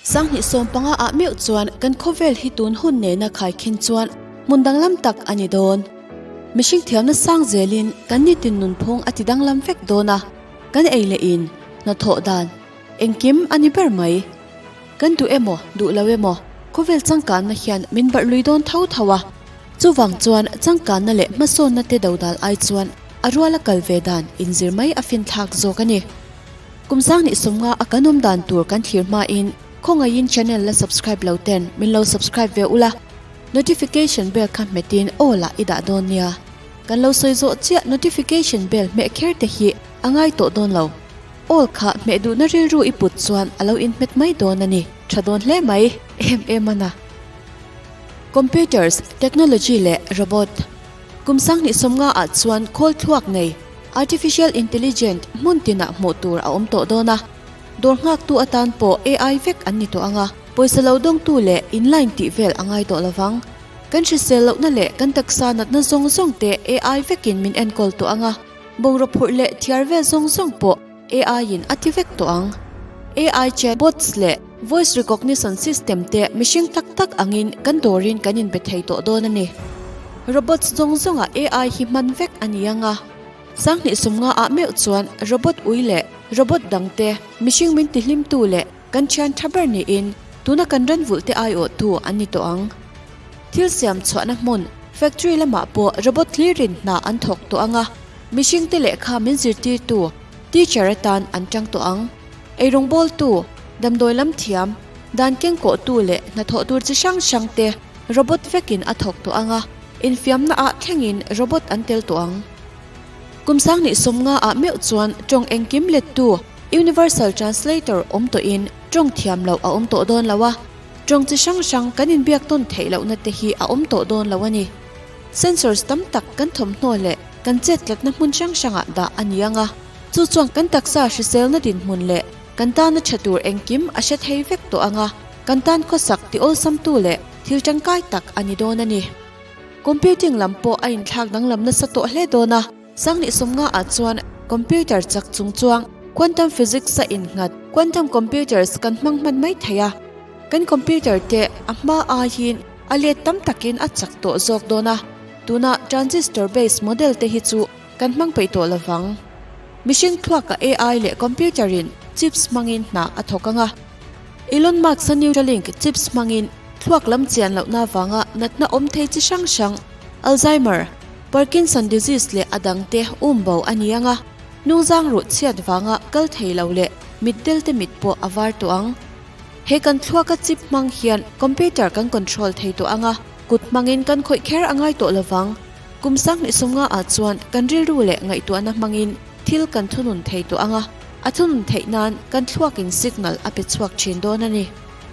2015 ah meuh chuan kan khawvel hi tun hun nena khaikhin chuan hmun danglam tak a ni dawn. Mihring thiamna sang zelin kan nitin nunphung a ti danglam vek dawn a, kan ei leh in, hnathawh dan, engkim a ni ber mai. Kan duh emaw, duh lo emaw, khawvel changkanna hian min barh lui dawn tho tho a. Chuvang chuan changkanna leh hmasawnna te dodal ai chuan a ruala kal ve dan inzir mai a finthlak zawk a ni. Kum 2050 a kan awm dan tur kan thlir hmain khawngaihin channel la subscribe lo ten min lo subscribe ve ula, notification bell kha hmetin aw lah i dah dawn nia. Kan lo sawi zawh chiah notification bell hmeh kher te hi a ngai tawh dawn lo. Awl kha hmeh duhna rilru i put chuan a lo inhmet mai dawn a ni. Tha dawn hle mai em em a na. Computers, technology leh robot. Kum 2050 ah chuan khawl thluak nei, artificial intelligent, hmun tinah hmuh tur a awm tawh dawn a. Dawr nghaktu atan pawh AI vek an ni tawh ang a, pawisa lo dawngtu leh inline tih vel a ngai tawh lovang. Kan hrisel lohna leh kan taksa natna zawng zawng te AI vekin min enkawl tawh ang a, bungraw phurh leh thiar vel zawng zawng pawh AI in a ti vek tawh ang. AI chatbots leh voice recognition system te mihring tak tak angin kan dawrin kan inbe thei tawh dawn a ni. Robots zawng zawngah AI hi hman vek a ni ang a. 2050 ah meuh chuan robot ui leh robot dang te mihring min tihlimtu leh kan thian tha ber niin tuna kan ranvulh te aiawhtu an ni tawh ang. Thil siam chhuahna hmun, factory lamah pawh robot thlirin hna an thawk tawh ang a. Mihringte lehkha min zirtirtu, teacher atan an tang tawh ang. Eirawngbawltu, damdawi lam thiam, dan kengkawhtu leh hnathawh tur chi hrang hrang te robot vekin a thawk tawh ang a, infiamna ah thlengin robot an tel tawh ang. Kum 2050 ah meuh chuan tawng engkim lettu, universal translator, awm tawhin tawng thiam loh a awm tawh dawn lo a, tawng chi hrang hrang kan inbiak tawn theih lohna te hi a awm tawh dawn lo a ni. Sensors tam tak kan thawmhnaw leh kan chet tlatna hmun hrang hrangah dah a ni ang a, chu chuan kan taksa hriselna dinhmun leh kan tana tha tur engkim a hre thei vek tawh ang a, kan tan khawsak ti awlsamtu leh thil tangkai tak a ni dawn a ni. Computing lam pawh a inthlak danglam nasa tawh hle dawn a, 2050 ah chuan computer chak chung chuang quantum physics a innghat quantum computers kan hmang hman mai thei a, kan computer te a hma aiin A let tam takin a chak tawh zawk dawn a, tuna transistor based model te hi chu kan hmang peih tawh lovang. Mihring thluaka AI leh computer in chips hmangin hna a thawk ang a. Elon Musk-a Neuralink chips hmangin thluak lam chian lohna avanga natna awm thei chi hrang hrang, Alzheimer, Parkinson disease leh a dangte um bo a ni ang a, hnungzang ruh chhiat vanga kal thei lo leh mitdel te mit pawh a var tawh ang. He kan thluaka chip hmang hian computer kan control thei tawh ang a, kut hmangin kan khawih kher a ngai tawh lovang. Kum 2050 ah chuan kan rilru leh ngaihtuahna hmangin thil kan thunun thei tawh ang a, a thunun theih nan kan thluakin signal a pe chhuak thin dawn a ni.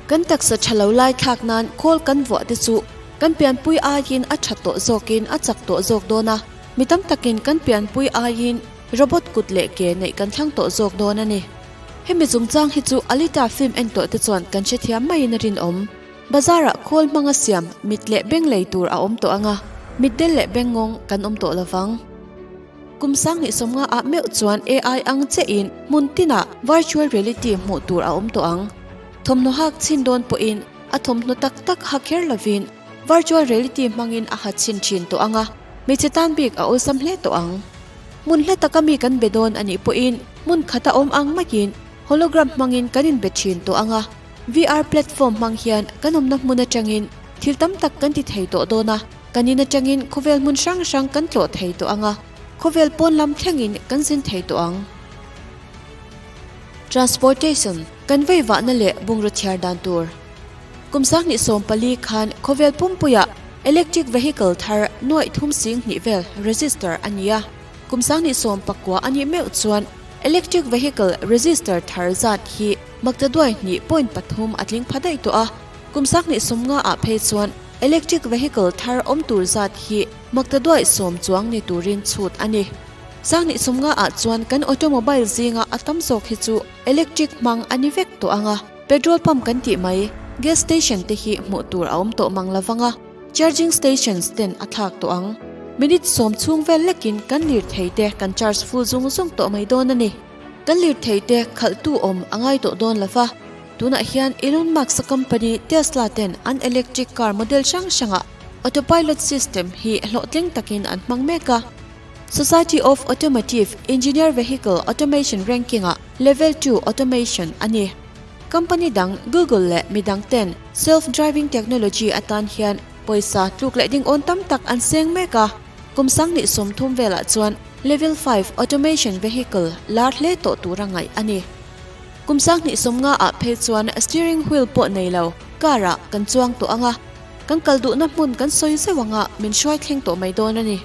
Kan taksa tha lo lai thlak nan khawl kan vuah te chu kan pianpui aiin a tha tawh zawkin a chak tawh zawk dawn a, mi tam takin kan pianpui aiin robot kut leh ke neih kan thlang tawh zawk dawn a ni. Hemi chungchang hi chu Alita film en tawh te chuan kan hrethiam maiin a rinawm. Bazar-ah khawl hmanga siam mit leh beng lei tur a awm tawh ang a, mitdel leh bengngawng kan awm tawh lovang. Kum 2050 ah meuh chuan AI ang chiahin hmun tinah virtual reality hmuh tur a awm tawh ang. Thawmhnaw hak chhin dawn pawhin a thawmhnaw tak tak ha kher lovin virtual reality hmangin a ha chhin thin tawh ang a, hmeichhe tan bik a awlsam hle tawh ang. Hmun hla taka mi kan be dawn a nih pawhin hmun khata awm ang maiin hologram hmangin kan inbe thin tawh ang a, VR platform hmang hian kan awmna hmun atangin thil tam tak kan ti thei tawh dawn a, kan in atangin khawvel hmun hrang hrang kan tlawh thei tawh ang a, khawvel pawn lam thlengin kan zin thei tawh ang. Transportation, Kan veivahna leh bungraw chhiar dan tur. Kum 2014 khan khawvel pumpuiah electric vehicle thar nuaih thum sing hnih vel register a ni a. Kum 2019 a nih meuh chuan electric vehicle register thar zat hi maktaduai hnih point pathum a tling pha daih tawh a. Kum 2050 ah phei chuan electric vehicle thar awm tur zat hi maktaduai sawm chuang ni turin chhut a ni. 2050 ah chuan kan automobile zinga a tam zawk hi chu electric hmang a ni vek tawh ang a. Petrol pump kan tih mai, gas station te hi hmuh tur a awm tawh mang lo vang a, charging stations ten a thlak tawh ang. Minute sawm chhung vel lekin kan lirthei te kan charge full zung zung tawh mai dawn a ni. Kan lirthei te khalhtu awm a ngai tawh dawn lo va. Tunah hian Elon Musk-a company Tesla ten an electric car model hrang hrangah autopilot system hi hlawhtling takin an hmang mek a. Society of Automotive Engineer Vehicle Automation ranking-ah Level ii automation a ni. Company dang Google leh midang ten self-driving technology atan hian pawisa tluk leh ding awn tam tak an seng mek a. Kum 2030 velah chuan Level 5 automation vehicle lar hle tawh tura ngaih a ni. Kum 2050 ah phei chuan steering wheel pawh nei lo car ah kan chuang tawh ang a, kan kal duhna hmun kan sawi zeuh ang a min hruai thleng tawh mai dawn a ni.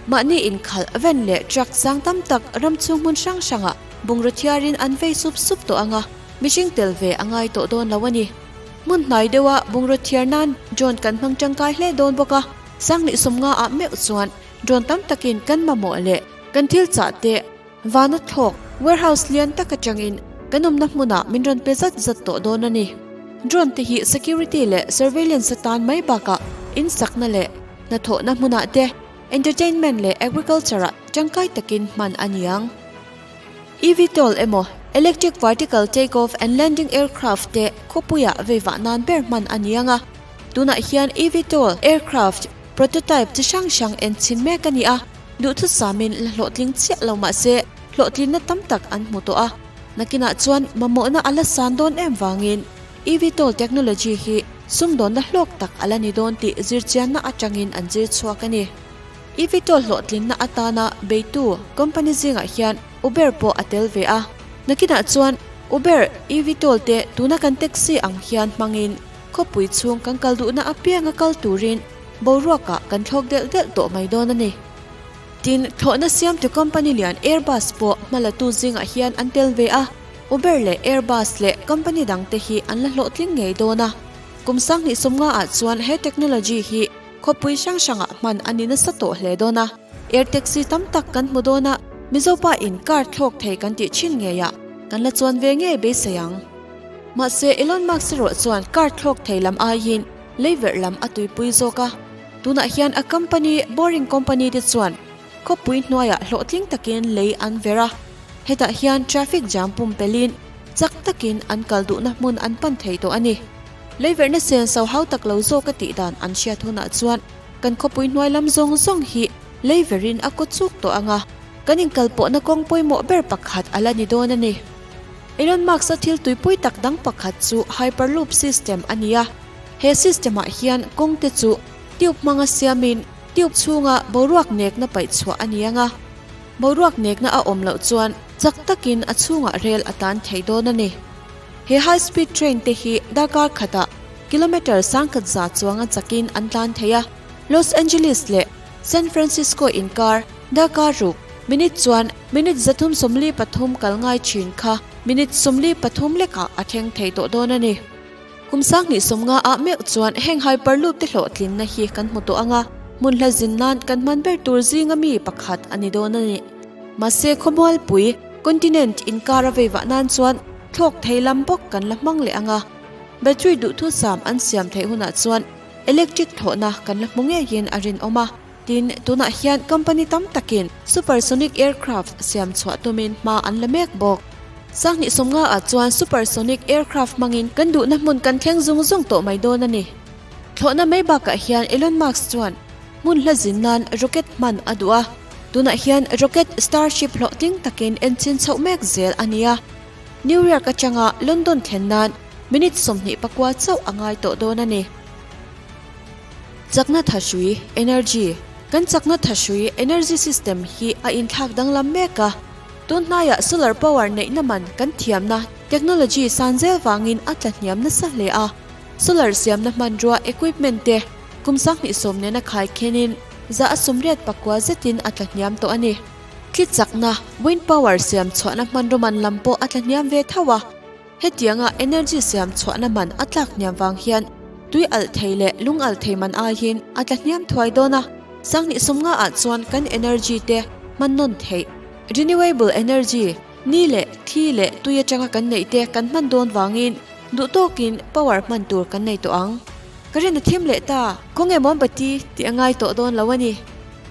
Mahni inkhalh van leh truck sang tam tak ram chhung hmun hrang hrangah bungraw thiarin an vei sup sup tawh ang a, mihring tel ve a ngai tawh dawn lo a ni. Hmun hnai deuha bungraw thiar nan drone kan hmang tangkai hle dawn bawk a, 2050 ah meuh chuan drone tam takin kan mamawh leh kan thil chah te Vana thlawk, warehouse lian tak atangin kan awmna hmunah min rawn pe zat zat tawh dawn a ni. Drone te hi security leh surveillance atan mai bakah in sakna leh hnathawhna hmunah te, entertainment leh agriculture ah tangkai takin hman a ni ang. EVTOL emaw Electric Vertical Take-off and Landing Aircraft te khawpuiah veivah nan ber hman a ni ang a. Tunah hian EVTOL aircraft prototype chi hrang hrang enchhin mek a ni a. Duhthusamin la hlawhtling chiah lo mah se, hlawhtlinna tam tak an hmu tawh a. Nakinah chuan mamawhna a la san dawn em vangin eVTOL technology hi sumdawnna hlawk tak a la ni dawn tih zirchianna atangin an zir chhuak a ni. eVTOL hlawhtlinna atana beitu company zingah hian Uber pawh a tel ve a. Nakinah chuan Uber eVTOL te tuna kan taxi ang hian hmangin khawpui chhung kan kal duhna apianga kal turin Boruakah kan thlawk delh delh tawh mai dawn a ni. Tin, thlawhna siamtu company lian Airbus pawh hmalatu zingah hian an tel ve a, Uber leh Airbus leh company dangte hi an la hlawhtling ngei dawn a. Kum 2050 ah chuan he technology hi khawpui hrang hrangah hman a ni nasa tawh hle dawn a. Air taxi tam tak kan hmu dawn a, Mizopa in car thlawk thei kan tih thin ngeiah kan la chuan ve ngei beisei ang. Mahse, Elon Musk erawh chuan car thlawk thei lam aiin Leiverh lam a tuipui zawk a, tunah hian a company Boring Company te chuan khawpui hnuaiah hlawhtling takin lei an verh a, hetah hian traffic jam pumpelhin chak takin an kal duhna hmun an pan thei tawh a ni. Leiverhna sen so hau tak lo zawk a tih dan an hriat hunah chuan kan khawpui hnuai lam zawng zawng hi leiverhin a kaw chuk tawh ang a, kan inkalpawhna kawng pawimawh ber pakhat a la ni dawn a ni. Elon Musk-a thil tuipui tak dang pakhat chu Hyperloop system a ni a. He system ah hian kawng te chu tube hmanga siamin tube chhunga boruak nekna paih chhuah a ni ang a. Boruak nekna a awm loh chuan chak takin a chhungah rel a tan thei dawn a ni. He high speed train te hi darkar khatah kilometre 1000 chuanga chakin an tlan thei a. Los Angeles leh San Francisco inkar darkar ruk minute chuan minute 343 kal ngai thin kha minute 43 lekah a thleng thei tawh dawn a ni. Kum 2050 ah meuh chuan heng hyperloop te hlawhtlinna hi kan hmu tawh ang a, hmun hla zin nan kan hman ber tur zinga mi pakhat a ni dawn a ni. Mahse khawmualpui, continent, inkar a veivah nan chuan thlawk thei lam bawk kan la hmang leh ang a. Battery duhthusam an siam theih hunah chuan electric thlawhna kan la hmu ngeiin a rinawm a. Tin, tunah hian company tam takin supersonic aircraft siam chhuah tumin hma an la mek bawk. 2050 ah chuan supersonic aircraft hmangin kan duhna hmun kan thleng zung zung tawh mai dawn a ni. Thlawhna mai bakah hian Elon Musk chuan hmun hla zin nan rocket hman a duh a. Tunah hian rocket Starship hlawhtling takin enchhin chhoh mek zel a ni a. New York atanga London thlen nan minute 24 chauh a ngai tawh dawn a ni. Chakna thahrui, energy, Kan chakna thahrui, energy system, hi a inthlak danglam mek a. Tun hnaiah solar power neihna man kan thiamna, technology, san zel vangin a tla hniam nasa hle a. Solar siamna hmanrua, equipment, te kum 2010 nena khai khenin 80% zetin a tla hniam tawh a ni. Thli chakna, wind power, siam chhuahna hmanraw man lam pawh a tla hniam ve tho a. Hetianga energy siam chhuahna man a tlak hniam vang hian tui alh thei leh lung alh thei man aiin a tla hniam thuai dawn a. 2050 ah chuan kan energy te hman nawn theih, renewable energy, ni leh thli leh tui atanga kan neih te kan hman dawn vangin duh tawkin power hman tur kan nei tawh ang. Ka rin a thim leh ta, khawnge mawmbati tih a ngai tawh dawn lo a ni.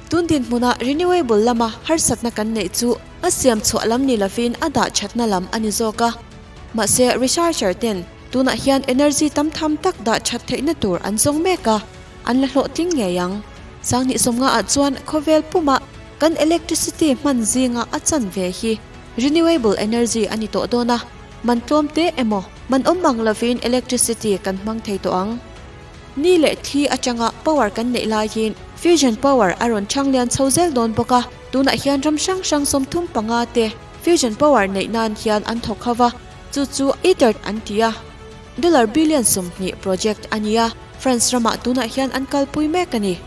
Tun dinhmuna renewable lama harsatna kan neih chu a siam chhuah lam ni lovin a dah thatna lam a ni zawk a. Mahse researcher ten tunah hian energy tam tham tak dah that theihna tur an zawng mek a, an la hlawhtling ngei ang. Sanghnih sawmnga ah chuan khawvel pumah kan electricity hman zinga a chan ve hi renewable energy a ni tawh dawn a, man tlawm te emaw man awm ang lovin electricity kan hmang thei tawh ang. Ni leh thli atanga power kan neih laiin fusion power a rawn chhang lian chho zel dawn bawk a, tunah hian ram hrang hrang 35 te fusion power neih nan hian an thawk ho va, chu chu ITER an ti a, dollar billion 20 project a ni a, France ramah tunah hian an kalpui mek a ni.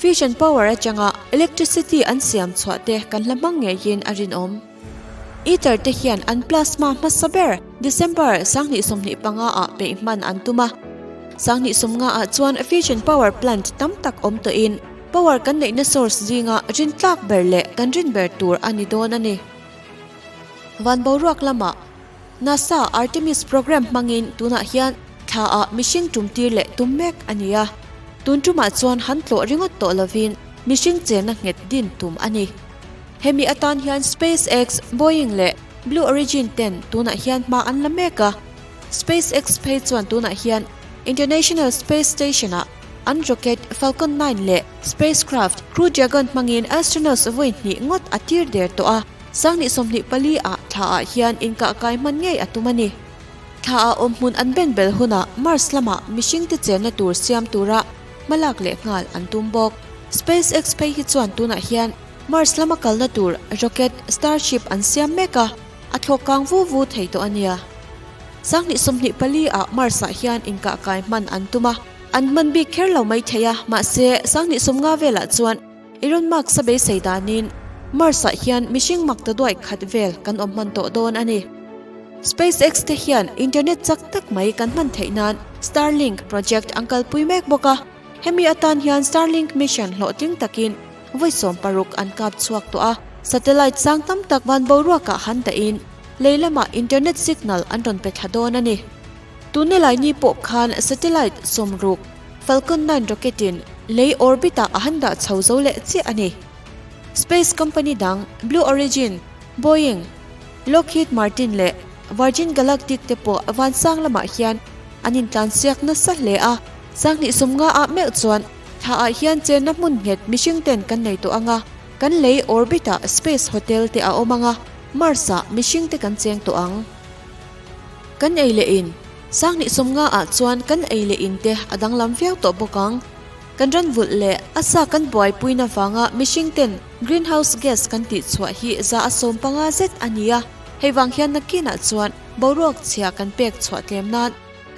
Fusion power atanga electricity an siam chhuah te kan hla hmang ngeiin a rinawm. ITER te hian an plasma hmasa ber December 2025 ah peih hman an tum a. 2050 ah chuan fusion power plant tam tak awm tawhin power kan neihna source zinga rin tlak ber leh kan rin ber tur a ni dawn a ni. Van boruak lamah NASA Artemis program hmangin tunah hian thla ah mihring tum tir leh tum mek a ni a. Tun tumah chuan han tlawh ringawt tawh lovin mihring chenna nghet din tum a ni. Hemi atan hian SpaceX, Boeing leh Blue Origin ten tunah hian hma an la mek a. SpaceX phei chuan tunah hian International Space Station-ah an rocket Falcon 9 leh spacecraft Crew Dragon hmangin astronauts vawi hnih ngawt a tir der tawh a. 2024 ah thla ah hian inkah kai hman ngei a tum a ni. Thla ah awm hmun an ben bel hunah Mars lamah mihringte chenna tur siam tura hmalak leh nghal an tum bawk. SpaceX phei hi chuan tunah hian Mars lama kalna tur rocket Starship an siam mek a, a thlawk kang vu vu thei tawh a nia. 2024 ah Mars ah hian inkah kai hman an tum a, an hman bik kher lo mai thei a, mahse 2050 velah chuan Elon Musk a beisei danin Mars ah hian mihring mak ta duai khat vel kan awm hman tawh dawn a ni. SpaceX te hian internet chak tak mai kan hman theih nan Starlink project an kalpui mek bawk a, hemi atan hian Starlink mission hlawhtling takin Vawi 60 an kap chhuak tawh a, satellite sang tam tak van boruakah han dahin lei lamah internet signal an rawn pe thla dawn a ni. Tuna lai ni pawh khan satellite 60 Falcon 9 rocket-in lei orbit-ah a han dah chho zo leh chiah a ni. Space company dang Blue Origin, Boeing, Lockheed Martin leh Virgin Galactic te pawh vansang lamah hian an intlansiak nasa hle a, 2050 ah meuh chuan Thla ah hian chenna hmun nghet mihring ten kan nei tawh ang a, kan lei orbit ah space hotel te a awm ang a, Mars ah mihring te kan cheng tawh ang. Kan ei leh in, 2050 ah chuan kan ei leh in te a danglam viau tawh bawk ang. Kan ran vulh leh a sa kan buaipuina vanga mihring ten greenhouse gas kan tih chhuah hi 150 zet a ni a, hei vang hian nakinah chuan boruak chhia kan pek chhuah tlem nan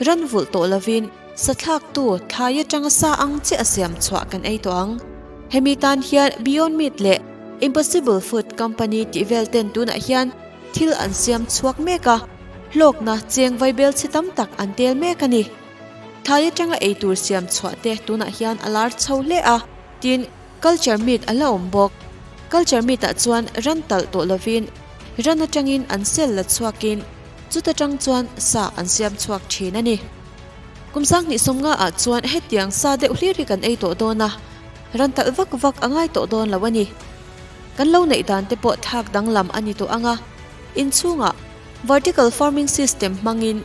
ran vulh tawh lovin, Sathlaktu thlai atanga sa ang chiah a siam chhuah kan ei tawh ang. Hemi tan hian Beyond Meat leh Impossible Food Company tih vel ten tunah hian thil an siam chhuak mek a, hlawkna cheng vaibel chhe tam tak an tel mek a ni. Thlai atanga ei tur siam chhuah te tunah hian a lar chho hle a, tin Culture Meat a la awm bawk. Culture Meat ah chuan ran talh tawh lovin ran atangin an cell la chhuakin chuta tang chuan sa an siam chhuak thin a ni. Kum 2050 ah chuan hetiang sa deuh hlir hi kan ei tawh dawn a, ran talh vak vak a ngai tawh dawn lo a ni. Kan lo neih dan te pawh thlak danglam a ni tawh ang a, inchhungah vertical farming system hmangin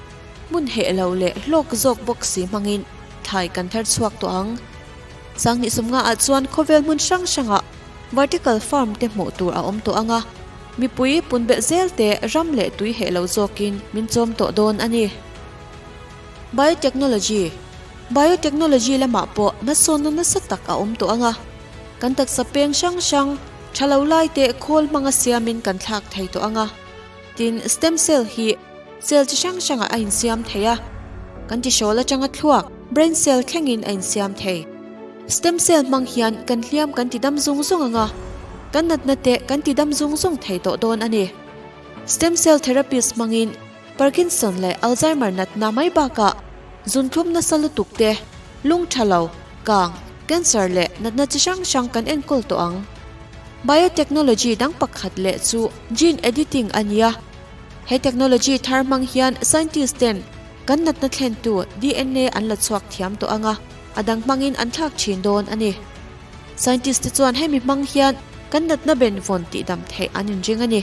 hmun heh lo leh hlawk zawk bawk si hmangin thlai kan thar chhuak tawh ang. 2050 ah chuan khawvel hmun hrang hrangah vertical farm te hmuh tur a awm tawh ang a, mipui punbelh zel te ram leh tui heh lo zawkin min chawm tawh dawn a ni. Biotechnology, Biotechnology lamah pawh hmasawnna nasa tak a awm tawh ang a, kan taksa peng hrang hrang tha lo lai te khawl hmanga siamin kan thlak thei tawh ang a. Tin, stem cell hi cell chi hrang hrangah a insiam thei a, kan tihrawl atanga thluak, brain cell, thlengin a insiam thei. Stem cell hmang hian kan hliam kan tidam zung zung ang a, kan natna te kan tidam zung zung thei tawh dawn a ni. Stem cell therapies hmangin Parkinson leh Alzheimer natna mai bakah zunthlum nasa lutuk te, lung tha lo, kang, cancer leh natna chi hrang hrang kan enkawl tawh ang. Biotechnology dang pakhat leh chu gene editing a ni a. He technology thar hmang hian scientist ten kan natna thlentu DNA an la chhuak thiam tawh ang a, a dang hmangin an thlak thin dawn a ni. Scientist te chuan hemi hmang hian kan natna benvawn tihdam theih an inring a ni.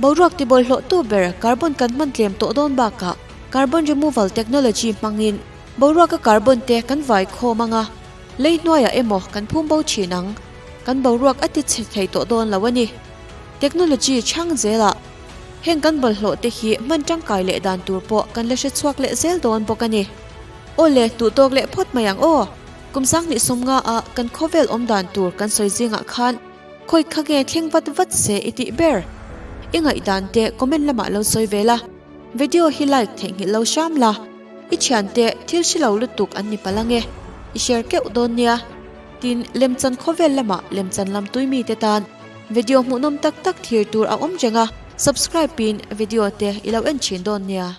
Boruak tibawlhhlawhtu ber carbon kan hman tlem tawh dawn bakah carbon removal technology hmangin boruaka carbon te kan vai khawm ang a, lei hnuaiah emaw kan phum bo thin ang. Kan boruak a ti chhe thei tawh dawn lo a ni. Technology chhang zelah heng kan bawlhhlawh te hi hman tangkai leh dan tur pawh kan la hre chhuak leh zel dawn bawk a ni. Aw le, duh tawk leh phawt mai ang aw. Kum 2050 ah kan khawvel awm dan tur kan sawi zingah khan khawi kha nge thleng vat vat se i tih ber? I ngaihdan te comment lamah lo sawi ve la. Video hi like theihnghilh lo hram la. I thiante thil hre lo lutuk an ni palh ange. I share keuh dawn nia. Tin, lemchan khawvel lamah lemchan lam tui mite tan video hmuhnawm tak tak thlir tur a awm reng a, subscribe in video te i lo en thin dawn nia.